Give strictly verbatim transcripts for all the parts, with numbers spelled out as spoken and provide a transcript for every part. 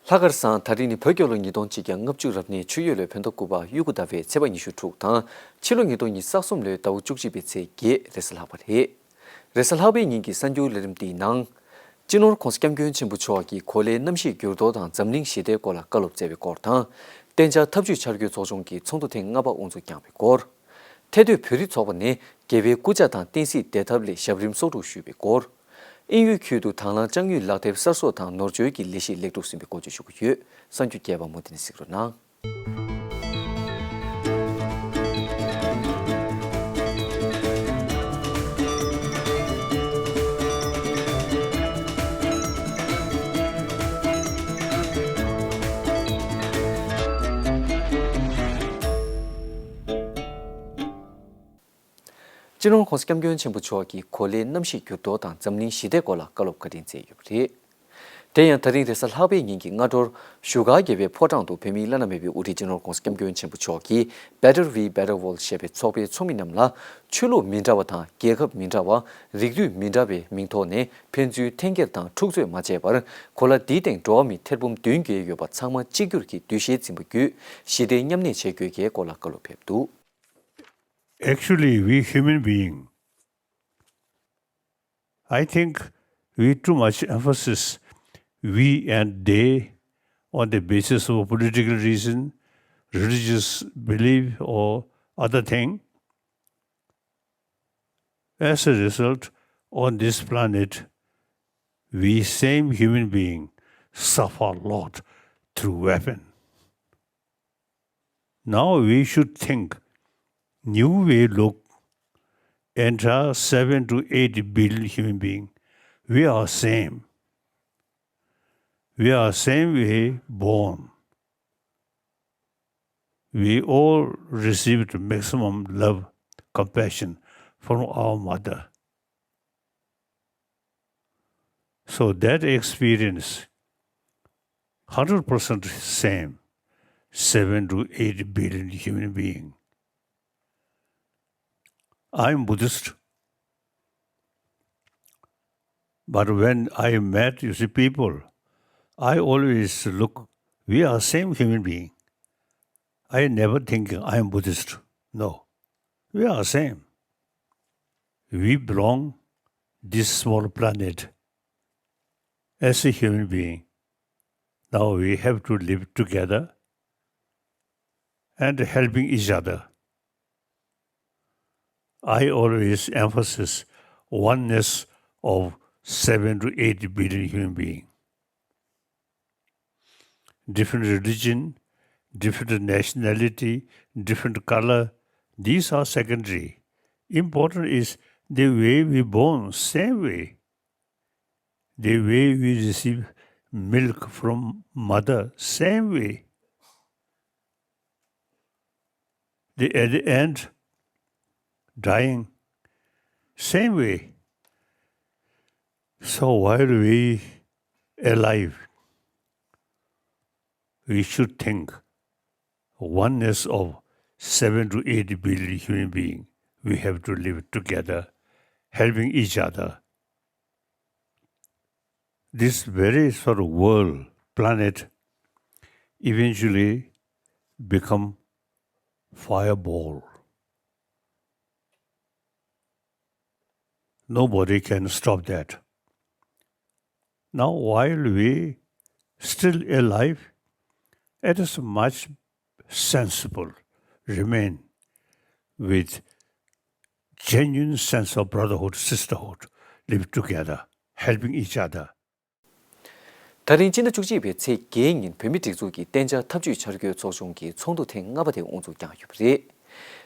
ལྷག་དཀར་བཟང་། ད་རིང་ནི་བོད་རྒྱལ་ལོ་ཉིས་སྟོང་གཅིག་བརྒྱ་ལྔ་བཅུ་རབ་གནས་ཆུ་ཡོས་ལོའི་བོད་ཟླ་དགུ་པ་དབྱུག་གུ་ཟླ་བའི་ཚེས་པ་ཉི་ཤུ་དྲུག་དང་། ཕྱི་ལོ་ཉིས་སྟོང་ཉི་ཤུ་རྩ་གསུམ་ལོའི་ཟླ་བ་བཅུ་གཅིག་པའི་ཚེས་བརྒྱད་རེས་གཟའ་ལྷག་པ་རེད། རེས་གཟའ་ལྷག་པའི་ཉིན་གྱི་གསར་འགྱུར་ལས་རིམ་འདིའི་ནང་། སྤྱི་ནོར་༧གོང་ས་༧སྐྱབས་མགོན་ཆེན་པོ་མཆོག་གིས་གོ་ལའི་གནམ་གཤིས་འགྱུར་ལྡོག་དང་འཛམ་གླིང་ཞི་བདེའི་སྐོར་ལ་བཀའ་སློབ་སྩལ་བའི་སྐོར་དང་། གཏན་འཇགས་འཐབ་ཇུས་འཆར་འགོད་ཚོགས་ཆུང་གི་ཚོགས་འདུ་ཐེངས་ལྔ་པ་དབུ་འཛུགས་བསྐྱངས་པའི་སྐོར། ཐད་སྡོད་བོད་རིགས་ཚོགས་པ་ནས་རྒྱལ་བའི་སྐུ་ཕྱྭ་དང་བསྟན་སྲིད་བདེ་ཐབས་སླད་ཞབས་རིམ་གསོག་སྒྲུབ་ཞུས་པའི་སྐོར། དབྱིན་ཡུལ་ཁུལ་དུ་དང་བླངས་ལྕགས་དངུལ་ལག་དེབ་གསར་བཟོ་དང་ནོར་བཅོལ་གྱི་ལས་གཞི་ལེགས་གྲུབ་ཟིན་པའི་སྐོར་བཅས་ཞུ་གི་ཡོད། གསར་འགྱུར་རྒྱས་པ་མུ་མཐུད་ནས་གཟིགས་རོགས་གནང་། སྤྱི་ནོར་༧གོང་ས་༧སྐྱབས་མགོན་ཆེན་པོ་མཆོག་གིས་གོ་ལའི་གནམ་གཤིས་འགྱུར་ལྡོག་དང་འཛམ་གླིང་ཞི་བདེའི་སྐོར་ལ་བཀའ་སློབ་བཀའ་དྲིན་སྩལ་ཡོད་པ་རེད། དེ་ཡང་ད་རིང་རེས་གཟའ་ལྷག་པའི་ཉིན་གྱི་སྔ་དྲོར་བཞུགས་སྒར་རྒྱལ་བའི་ཕོ་བྲང་དུ་བོད་མིའི་བླ་ན་མེད་པའི་དབུ་ཁྲིད་སྤྱི་ནོར་༧གོང་ས་༧སྐྱབས་མགོན་ཆེན་པོ་མཆོག་གིས་Better We Better World ཞེས་པའི་ཚོགས་པའི་ཚོགས་མི་རྣམས་ལ། ཆོས་ལུགས་མི་འདྲ་བ་དང་རྒྱལ་ཁབ་མི་འདྲ་བ། རིགས་རུས་མི་འདྲ་བའི་མིང་ཐོག་ནས་ཕན་ཚུན་འཐེན་འཁྱེར་དང་འཁྲུག་རྩོད་མ་བྱས་པར། གོ་ལ་འདིའི་སྟེང་འགྲོ་བ་མི་ཐེར་འབུམ་བདུན་བརྒལ་ཡོད་པ་ཚང་མ་གཅིག་གྱུར་གྱི་འདུ་ཤེས་འཛིན་པ་བརྒྱུད་ཞི་བདེ་མཉམ་གནས་བྱེད་དགོས་གལ་སྐོར་ལ་བཀའ་སློབ་ཕེབས་འདུག། Actually, we human being, I think we too much emphasis we and they on the basis of political reason, religious belief or other thing. As a result, on this planet, we same human being suffer a lot through weapon. Now we should think new way look, entire seven to eight billion human being, we are same. We are same way born. We all received maximum love, compassion from our mother. So that experience, hundred percent same, seven to eight billion human being. I am Buddhist, but when I met, you see, people, I always look, we are same human being. I never think I am Buddhist. No, we are same. We belong this small planet as a human being. Now we have to live together and helping each other. I always emphasize oneness of seven to eight billion human being. Different religion, different nationality, different color, these are secondary. Important is the way we born, same way. The way we receive milk from mother, same way. The, at the end, dying, same way. So while we alive, we should think oneness of seven to eight billion human being. We have to live together, helping each other. This very sort of world, planet, eventually become fireball. Nobody can stop that. Now, while we still alive, it is much sensible, remain with genuine sense of brotherhood, sisterhood, live together, helping each other. ད་རིང་སྤྱི་ཟླ་བཅུ་གཅིག་པའི་ཚེས་བརྒྱད་ཉིན་བོད་མིའི་སྒྲིག་འཛུགས་ཀྱི་གཏན་འཇགས་འཐབ་ཇུས་འཆར་འགོད་ཚོགས་ཆུང་གི་ཚོགས་འདུ་ཐེངས་ལྔ་པ་དེ་དབུ་འཛུགས་བསྐྱངས་ཡོད་པ་རེད།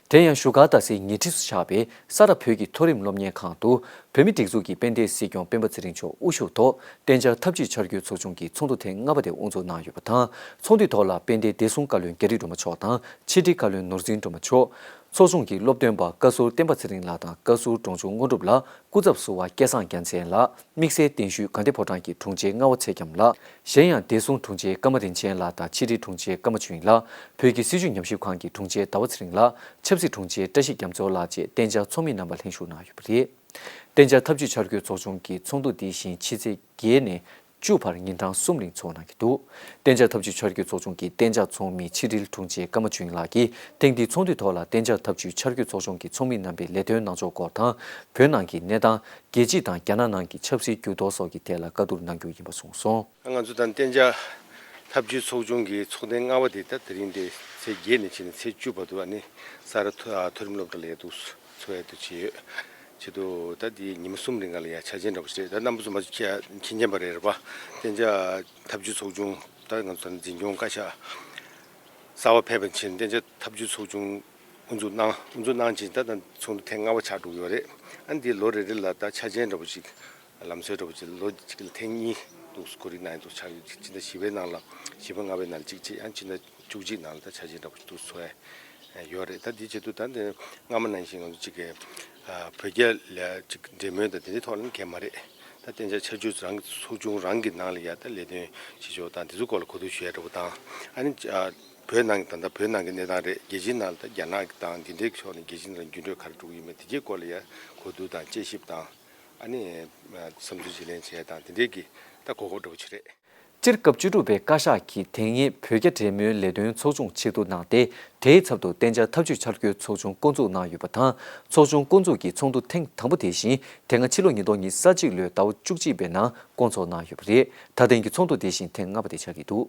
དེ་ཡང་བཞུགས་སྒར་རྟ་སའི་ཉེ་འཁྲིས་སུ་ཆགས་པའི་ས་རཱ་བོད་ཀྱི་མཐོ་རིམ་སློབ་གཉེར་ཁང་དུ་བོད་མིའི་སྒྲིག་འཛུགས་ཀྱི་དཔལ་ལྡན་སྲིད་སྐྱོང་སྤེན་པ་ཚེ་རིང་མཆོག་དབུ་བཞུགས་ཐོག་གཏན་འཇགས་འཐབ་ཇུས་འཆར་འགོད་ཚོགས་ཆུང་གི་ཚོགས་འདུ་ཐེངས་ལྔ་པ་དེ་དབུ་འཛུགས་གནང་ཡོད་པ་དང་། ཚོགས་འདུའི་ཐོག་ལ་དཔལ་ལྡན་བདེ་སྲུང་བཀའ་བློན་རྒྱ་རི་སྒྲོལ་མ་མཆོག་དང་ཕྱི་དྲིལ་བཀའ་བློན་ནོར་འཛིན་སྒྲོལ་མ་མཆོག་ཚོགས་ཆུང་གི་སློབ་སྟོན་པ་བཀའ་ཟུར་བསྟན་པ་ཚེ་རིང་ལགས་དང་བཀའ་ཟུར་འབྲོང་ཆུང་དངོས་གྲུབ་ལགས། སྐུ་ཚབ་ཟུར་པ་སྐལ་བཟང་རྒྱལ་མཚན་ལགས། དམིགས་བསལ་གདན་ཞུས་དགའ་ལྡན་ཕོ་བྲང་གི་དྲུང་ཆེ་རྔ་བ་ཚེ་རྒྱམ་ལགས། གཞན་ཡང་བདེ་སྲུང་དྲུང་ཆེ་ཀརྨ་རིན་ཆེན་ལགས་དང་ཕྱི་དྲིལ་དྲུང་ཆེ་ཀརྨ་ཆོས་དབྱིངས་ལགས། བོད་ཀྱི་སྲིད་བྱུས་ཉམས་ཞིབ་ཁང་གི་དྲུང་ཆེ་ཟླ་བ་ཚེ་རིང་ལགས། ཆབ་སྲིད་དྲུང་ཆེ་བཀྲ་ཤིས་རྒྱ་མཚོ་ལགས་བཅས་གཏན་འཇགས་ཚོགས་མི་རྣམ་པ་ལྷན་ཞུགས་གནང་ཡོད་པ་རེད། གཏན་འཇགས་འཐབ་ཇུས་འཆར་འགོད་ཚོགས་ཆུང་གི་ཚོགས་འདུ་འདི་བཞིན་ཕྱི་ཚེས་བརྒྱད་ནས་ བཅུ་བར་ཉིན་གྲངས་གསུམ་རིང་འཚོགས་གནང་གི་འདུག་གཏན་འཇགས་ཐབས་ཇུས་འཆར་འགོད་ཚོགས་ཆུང་གི་གཏན་འཇགས་ཚོགས་མི་ཕྱི་དྲིལ་དྲུང་ཆེ་ཀརྨ་ཆོས་དབྱིངས་ལགས་ཀྱིས་ཐེངས་འདིའི་ཚོགས་འདུའི་ཐོག་ལ་གཏན་འཇགས་ཐབས་ཇུས་འཆར་འགོད་ཚོགས་ཆུང་གི་ཚོགས་མི་རྣམ་པའི་ལས་དོན་གནང་ཕྱོགས་སྐོར་དང་། བོད་ནང་གི་གནས་སྟངས། རྒྱལ་སྤྱི་དང་རྒྱ་ནག་ནང་གི་ཆབ་སྲིད་འགྱུར་ལྡོག་སོགས་ཀྱི་ཐད་ལ་བཀའ་བསྡུར་གནང་རྒྱུ་ཡིན་པ་གསུངས་སོང་། ང་ཚོ་དང་གཏན་འཇགས་ཐབས་ཇུས་ཚོགས་ཆུང་གི་ཚོགས་ཐེངས་ལྔ་པ་དེ་ད་དེ་རིང་དེ་ཚེས་བརྒྱད་ནས་བྱས་ནས་ཚེས་བཅུ་བར་དུ་ཨ་ནི་ས་རཱ་མཐོ་མཐོ་རིམ་སློབ་གྲྭ་ལ་ཡ་འདུག་འཚོགས་ཡ་འདུག་བྱས་ཡོད། བྱེད་དུ་ད་དེ་ཉི་མ་གསུམ་རིང་ག་ལ་ཡ་འཆར་ཅན་འདྲ་པོ་ཞིག་རེད། ད་རྣམ་པ་ཚོ་མ་མཁྱེན་མཁྱེན་མཁྱེན་པ་རེད་རེད་པ། གཏན་འཇགས་ཐབས་ཇུས་ཚོགས་ཆུང་ད་ང་ཚོ་འཛིན་སྐྱོང་བཀའ་ཤག་གསར་པ་ཕེབས་པ་ཕྱིན་གཏན་འཇགས་ཐབས་ཇུས་ཚོགས་ཆུང་དབུ་འཛུགས་གནང་དབུ་འཛུགས་གནང་ཕྱིན་ད་ད་ཚོགས་འདུ་ཐེངས་ལྔ་པ་ཆགས་འགྲོ་གི་ཡོད་རེད། ཨ་ནི་དེ་ལོ་རེ་རེ་ལ་ད་འཆར་ཅན་འདྲ་པོ་ཞིག་ལམ་སྲོལ་འདྲ་པོ་ཅིག་ལོ་གཅིག་ལ་ཐེངས་གཉིས་འདུག་གོ་རིགས་གནང་ཡིན་འདུག་ཆགས་ཡོད། སྤྱི་ཟླ་བཞི་པའི་ནང་ལ་བཞི་པ་ལྔ་པའི་ནང་ལ་གཅིག་བྱས་ཡང་སྤྱི་ཟླ་བཅུ་གཅིག་ནང་ལ་ད་འཆར་ཅན་འདྲ་པོ་འདུག་འཚོགས་ཡ་ཡོད་རེད། ད་དེ་བྱེད་དུས་ད་འདི་སྔ་མ་ནང་བཞིན་ང་ཚོ་གཅིག་གི་བོད་རྒྱ་ལ་གཅིག་འབྲེལ་མོལ་དང་དེ་འདྲའི་ཐོག་ལ་གལ་མ་རེད། ད་གཏན་འཇགས་འཆར་ཇུས་རང་གི་ཚོགས་ཆུང་རང་གི་ནང་ལ་ཡ་ད་ལས་དོན་བྱེད་ཕྱོགས་དང་དེ་ཚོ་སྐོར་ལ་གོ་བསྡུར་ཞུ་ཡ་འདྲ་པོ་དང་ཨ་ནི་བོད་ནང་གི་ད་ལྟ་བོད་ནང་གི་གནས་སྟངས་རེད། རྒྱལ་སྤྱིའི་ནང་ལ་ད་རྒྱ་ནག་གི་དང་དེ་འདྲའི་ཕྱོགས་ནས་རྒྱལ་སྤྱིའི་ནང་འགྱུར་འགྲོས་ག་རེ་འགྲོ་གི་ཡོད་མེད་དེ་གའི་སྐོར་ལ་ཡ་གོ་བསྡུར་དང་དཔྱད་ཞིབ་དང་ཨ་ནི་བསམ་ཚུལ་བརྗེ་ལེན་བྱས་དང་དེ་འདྲའི་གི་ད་གོ་སྐབས་འདྲ་པོ་ཅིག་རེད། སྤྱིར་སྐབས་བཅུ་དྲུག་པའི་བཀའ་ཤག་གིས་དེ་སྔའི་བོད་རྒྱ་འབྲེལ་མོལ་ལས་དོན་ཚོགས་ཆུང་ཆེད་དུ་གནང་སྟེ། དེའི་ཚབ་ཏུ་གཏན་འཇགས་ཐབས་ཇུས་འཆར་འགོད་ཚོགས་ཆུང་བསྐོ་འཛུགས་གནང་ཡོད་པ་དང་། ཚོགས་ཆུང་བསྐོ་འཛུགས་ཀྱི་ཚོགས་འདུ་ཐེངས་དང་པོ་དེ་བཞིན་དེ་སྔ་ཕྱི་ལོ་ཉིས་སྟོང་ཉི་ཤུ་རྩ་གཅིག་ལོའི་ཟླ་བ་བཅུ་གཅིག་པའི་ནང་བསྐོང་ཚོགས་གནང་ཡོད་པ་རེད། ད་ཐེངས་ཀྱི་ཚོགས་འདུ་དེ་བཞིན་ཐེངས་ལྔ་པ་དེ་ཆགས་ཀྱི་འདུག་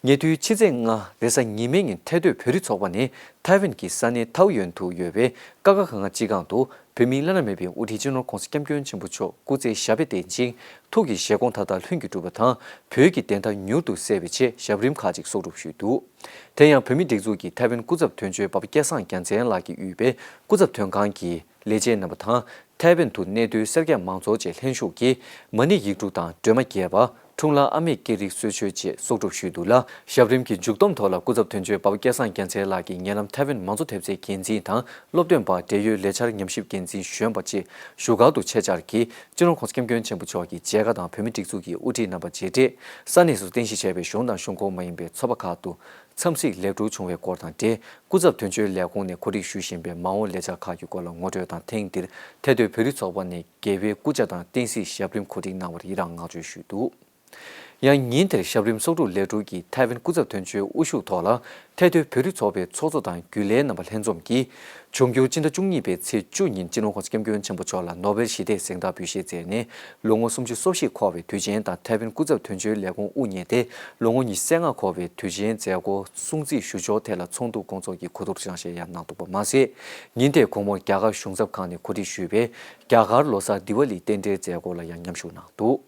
ཉེ་དུས་ཕྱི་ཚེས་ལྔ་རེས་གཟའ་ཉི་མའི་ཉིན་ཐའེ་སྡོད་བོད་རིགས་ཚོགས་པ་ནས་ཐའེ་ཝན་གྱི་ས་གནས་ཐའོ་ཡོན་དུ་ཡོད་པའི་ཀ་ཁ་ག་ང་སྤྱི་ཁང་དུ་བོད་མིའི་བླ་ན་མེད་པའི་དབུ་ཁྲིད་སྤྱི་ནོར་༸གོང་ས་༸སྐྱབས་མགོན་ཆེན་པོ་མཆོག་སྐུ་ཚེ་ཞབས་པད་བརྟན་ཅིང་ཐུགས་ཀྱི་བཞེད་དགོངས་མཐའ་དག་ལྷུན་གྱིས་གྲུབ་པ་དང་བོད་ཀྱི་བདེན་མཐའ་མྱུར་དུ་གསལ་བའི་ཆེད་ཞབས་རིམ་ཁག་ཅིག་གསོག་སྒྲུབ་ཞུས་འདུག་དེ་ཡང་བོད་མིའི་སྒྲིག་འཛུགས་ཀྱི་ཐའེ་ཝན་སྐུ་ཚབ་དོན་གཅོད་འབའ་པ་སྐལ་བཟང་རྒྱལ་མཚན་ལགས་ཀྱིས་དབུས་པའི་སྐུ་ཚབ་དོན་ཁང་གི་ལས་བྱེད་རྣམ་པ་དང་། ཐའེ་ཝན་དུ་གནས་སྡོད་སེར་སྐྱ་མང་ཚོགས་བཅས་ལྷན་ཞུགས་ཀྱིས་མ་ཎི་ཡིག་དྲུག་དང་སྒྲོལ་མ་རྒྱས་པ། འཁྲུངས་ལྷ་ཨ་མྱེས་ཀྱི་རིགས་གསོལ་མཆོད་བཅས་གསོག་སྒྲུབ་ཞུས་འདུག་ལ། ཞབས་རིམ་གྱི་མཇུག་སྡོམ་ཐོག་ལ་སྐུ་ཚབ་དོན་གཅོད་འབའ་པ་སྐལ་བཟང་རྒྱལ་མཚན་ལགས་ཀྱིས་ཉེ་ལམ་ཐའེ་ཝན་མང་གཙོ་ཐེབས་རྩའི་འགན་འཛིན་དང་སློབ་སྟོན་པ་འབྲེལ་ཡོད་ལས་འཆར་ཉམས་ཞིབ་འགན་འཛིན་གཞོན་པ་བཅས་བཞུགས་སྒར་དུ་ཆེད་བཅར་གྱིས་སྤྱི་ནོར་༸གོང་ས་༸སྐྱབས་མགོན་ཆེན་པོ་མཆོག་གི་མཇལ་ཁ་དང་བོད་མིའི་སྒྲིག་འཛུགས་ཀྱི་དབུ་ཁྲིད་རྣམ་པ་མཇལ་འཕྲད། ས་གནས་སུ་རྟེན་གཞི་བྱས་པའི་གཞུང་དང་གཞུང་ཁོངས་མ་ཡིན་པའི་ཚོགས་པ་ཁག་ཏུ་འཚམས་གཟིགས་ལེགས་གྲུབ་བྱུང་བའི་སྐོར་དང་འབྲེལ། སྐུ་ཚབ་དོན་གཅོད་ལས་ཁུངས་ནས་གོ་སྒྲིག་ཞུ་བཞིན་པའི་མ་འོངས་ལས་འཆར་ཁག་གི་སྐོར་ལ་ངོ་སྤྲོད་དང་། ཐེངས་འདིར་ཐའེ་སྡོད་བོད་རིགས་ཚོགས་པ་ནས་རྒྱལ་བའི་སྐུ་ཕྱྭ་དང་བསྟན་སྲིད་ཞབས་རིམ་གོ་སྒྲིག་གནང་བར་ཡི་རངས་བསྔགས་བརྗོད་ཞུས་འདུག་ཡང་ཉིན་དེར་ཞབས་རིམ་གསོག་སྒྲུབ་ལས་གྲུབ་ཀྱིས་ཐའེ་ཝན་སྐུ་ཚབ་དོན་གཅོད་དབུ་བཞུགས་ཐོག་ལ་ཐའེ་སྡོད་བོད་རིགས་ཚོགས་པའི་ཚོགས་གཙོ་དང་རྒྱུན་ལས་རྣམ་པ་ལྷན་འཛོམས་ཀྱིས། འབྱུང་འགྱུར་སྤྱི་ཟླ་བཅུ་གཉིས་པའི་ཚེས་བཅུ་ཉིན་སྤྱི་ནོར་༸གོང་ས་༸སྐྱབས་མགོན་ཆེན་པོ་མཆོག་ལ་ནོ་བེལ་ཞི་བདེའི་གཟེངས་རྟགས་འབུལ་བཞེས་མཛད་ནས་ལོ་ངོ་སུམ་ཅུ་སོ་བཞི་འཁོར་བའི་དུས་ཆེན་དང་ཐའེ་ཝན་སྐུ་ཚབ་དོན་གཅོད་ལས་ཁུངས་དབུ་བརྙེས་ཏེ་ལོ་ངོ་ཉི་ཤུ་རྩ་ལྔ་འཁོར་བའི་དུས་ཆེན་མཛད་སྒོ་སྲུང་བརྩི་ཞུ་ཕྱོགས་ཐད་ལ་ཚོགས་འདུ་སྐོང་ཚོགས་ཀྱི་གོ་བསྡུར་སྦྱང་བཤད་ཡང་གནང་འདུག་པ་མ་ཟད། ཉིན་དེའི་དགོང་མོར་རྒྱ་གར་གཞུང་ཚབ་ཁང་ནས་གོ་སྒྲིག་ཞུས་པའི་རྒྱ་གར་ལོ་གསར་དི་ཝ་ལི་རྟེན་འབྲེལ་མཛད་སྒོ་ལ་ཡང་མཉམ་ཞུགས་གནང་འདུག་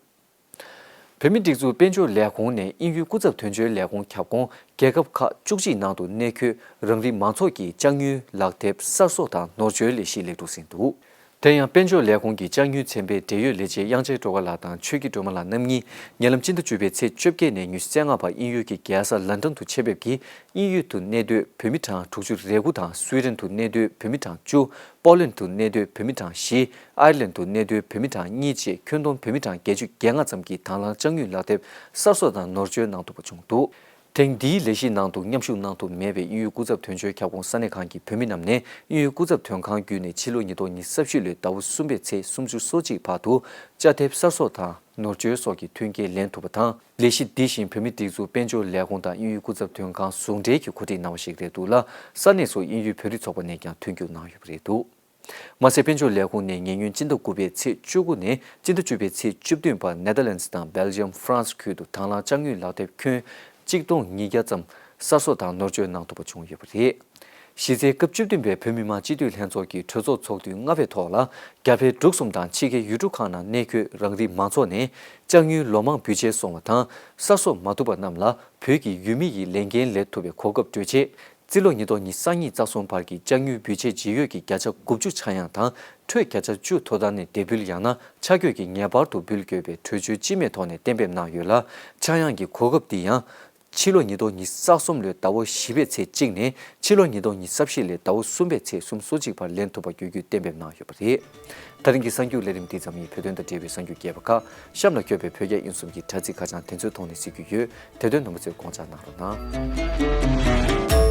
བོད་མིའི་སྒྲིག་འཛུགས་དཔལ་འབྱོར་ལས་ཁུངས་ནས་དབྱིན་ཡུལ་སྐུ་ཚབ་དོན་གཅོད་ལས་ཁུངས་ཁྱབ་ཁོངས་རྒྱལ་ཁབ་ཁག་བཅུ་གཅིག་ནང་དུ་གནས་འཁོད་རང་རིགས་མང་ཚོགས་ཀྱི་ལྕགས་དངུལ་ལག་དེབ་གསར་བཟོ་དང་ནོར་བཅོལ་ལས་གཞི་ལེགས་གྲུབ་ཟིན་འདུག་དེ་ཡང་དཔལ་འབྱོར་ལས་ཁུངས་ཀྱི་ལྕགས་དངུལ་ཚན་པའི་འབྲེལ་ཡོད་ལས་བྱེད་དབྱངས་ཅན་སྒྲོལ་དཀར་ལགས་དང་ཆོས་སྐྱིད་སྒྲོལ་མ་ལགས་རྣམ་གཉིས་ཉེ་ལམ་སྤྱི་ཟླ་བཅུ་པའི་ཚེས་བཅོ་བརྒྱད་ནས་ཉི་ཤུ་རྩ་ལྔ་བར་དབྱིན་ཡུལ་གྱི་རྒྱལ་ས་ལན་ཀྲན་དུ་ཆེད་ཕེབས་ཀྱིས་དབྱིན་ཡུལ་དུ་གནས་སྡོད་བོད་མི་གྲངས་དྲུག་ཅུ་རེ་དགུ་དང་སུའེ་ཌེན་དུ་གནས་སྡོད་བོད་མི་གྲངས་བཅུ། པོ་ལན་དུ་གནས་སྡོད་བོད་མི་གྲངས་བཞི། ཨའི་ལན་དུ་གནས་སྡོད་བོད་མི་གྲངས་གཉིས་བཅས་ཁྱོན་བསྡོམས་བོད་མི་གྲངས་བརྒྱད་ཅུ་གྱ་ལྔ་ཙམ་གྱིས་དང་བླངས་ལྕགས་དངུལ་ལག་དེབ་གསར་བཟོ་དང་ནོར་བཅོལ་གནང་ཐུབ་པ་བྱུང་འདུག་ཐེངས་འདིའི་ལས་གཞི་ནང་དུ་མཉམ་ཞུགས་གནང་ཐུབ་མེད་པའི་དབྱིན་ཡུལ་སྐུ་ཚབ་དོན་གཅོད་ཁྱབ་ཁོངས་ས་གནས་ཁང་གི་བོད་མི་རྣམས་ནས་དབྱིན་ཡུལ་སྐུ་ཚབ་དོན་ཁང་བརྒྱུད་ནས་ཕྱི་ལོ་ཉིས་སྟོང་ཉི་ཤུ་རྩ་བཞི་ལོའི་ཟླ་བ་གསུམ་པའི་ཚེས་སུམ་ཅུ་སོ་གཅིག་བར་དུ་ལྕགས་དེབ་གསར་བཟོ་དང་ནོར་བཅོལ་སོགས་ཀྱི་མཐུན་རྐྱེན་ལེན་ཐུབ་པ་དང་། ལས་གཞི་འདི་བཞིན་བོད་མིའི་སྒྲིག་འཛུགས་དཔལ་འབྱོར་ལས་ཁུངས་དང་དབྱིན་ཡུལ་སྐུ་ཚབ་དོན་ཁང་ཟུང་འབྲེལ་གྱིས་གོ་སྒྲིག་གནང་བ་ཞིག་རེད་འདུག་ལ། ས་གནས་སུ་དབྱིན་ཡུལ་བོད་རིགས་ཚོགས་པ་ནས་ཀྱང་མཐུན་འགྱུར་གནང་ཡོད་པ་རེད་འདུག་མ་ཟད། དཔལ་འབྱོར་ལས་ཁུངས་ནས་ཉེ་སྔོན་སྤྱི་ཟླ་དགུ་པའི་ཚེས་བཅུ་དགུ་ནས་སྤྱི་ཟླ་བཅུ་པའི་ཚེས་བཅུ་བདུན་བར་ནེ་དར་ལན་སི་དང་སྦེལ་ཇམ། ཧྥ་རན་སི་ཁུལ་དུ་དང་བླངས་ལྕགས་དངུལ་ལག་དེབ་ཁྱོན་གཅིག་སྟོང་ཉིས་བརྒྱ་ཙམ་གསར་བཟོ་དང་ནོར་བཅོལ་གནང་ཐུབ་པ་བྱུང་ཡོད་པ་རེད། གཞི་རྩའི་སྐབས་བཅུ་བདུན་པའི་བོད་མི་མང་སྤྱི་འཐུས་ལྷན་ཚོགས་ཀྱི་གྲོས་ཚོགས་ཚོགས་དུས་ལྔ་པའི་ཐོག་ལ། རྒྱ་བལ་འབྲུག་གསུམ་དང་ཕྱི་རྒྱལ་ཡུལ་གྲུ་ཁག་ནང་གནས་འཁོད་རང་རིགས་མང་ཚོགས་ནས་ལྕགས་དངུལ་ལོ་མང་འབུལ་ཆད་སོང་བ་དང་གསར་བཟོ་མ་ཐུབ་པ་རྣམས་ལ་བོད་ཀྱི་ཡུལ་མི་ཡི་ལས་འགན་ལས་ཐུབ་པའི་གོ་སྐབས་སྤྲོད་ཆེད། རྩིས་ལོ་ཉིས་སྟོང་ཉི་ཤུ་རྩ་གཉིས་རྩ་གསུམ་བར་གྱི་ལྕགས་དངུལ་འབུལ་ཆད་ཇི་ཡོད་ཀྱི་བརྒྱ་ཆ་དགུ་བཅུ་ཆག་ཡང་དང་ཁྲོད་བརྒྱ་ཆ་བཅུ་དོ་བདག་ནས་འདེད་འབུལ་ཡང་ན་ཆ་བགོས་ཀྱིས་ངེས་པར་དུ་འབུལ་དགོས་པའི་གྲོས་ཆོད་སྤྱི་མོས་ཐོག་ནས་གཏན་འབེབས་གནང་ཡོད་ལ། ཆག་ཡང་གི་གོ་སྐབས་འདི་ཡང་ཕྱི་ལོ་ཉིས་སྟོང་ཉི་ཤུ་རྩ་གསུམ་ལོའི་ཟླ་བ་བཞི་པའི་ཚེས་གཅིག་ནས་ཕྱི་ལོ་ཉིས་སྟོང་ཉི་ཤུ་རྩ་བཞི་ལོའི་ཟླ་བ་གསུམ་པའི་ཚེས་སུམ་ཅུ་སོ་གཅིག་བར་ལེན་ཐུབ་པ་དགོས་རྒྱུ་གཏན་འབེབས་གནང་ཡོད་པ་རེད། ད་རིང་གི་གསར་འགྱུར་ལས་རིམ་འདི་ཙམ་ཡིན། བོད་དོན་དང་འབྲེལ་བའི་གསར་འགྱུར་རྒྱས་པ་ཁག་གཤམ་ལ་འཁོད་པའི་བོད་རྒྱ་དབྱིན་གསུམ་གྱི་དྲ་ཚིགས་ཁ་བྱང་དེ་ཚོའི་ཐོག་ནས་གཟིགས་རྒྱུ་ཡོད། དེ་དོན་རྣམ་པ་ཚོས་དགོངས་འཇགས་གནང་རོགས་གནང་།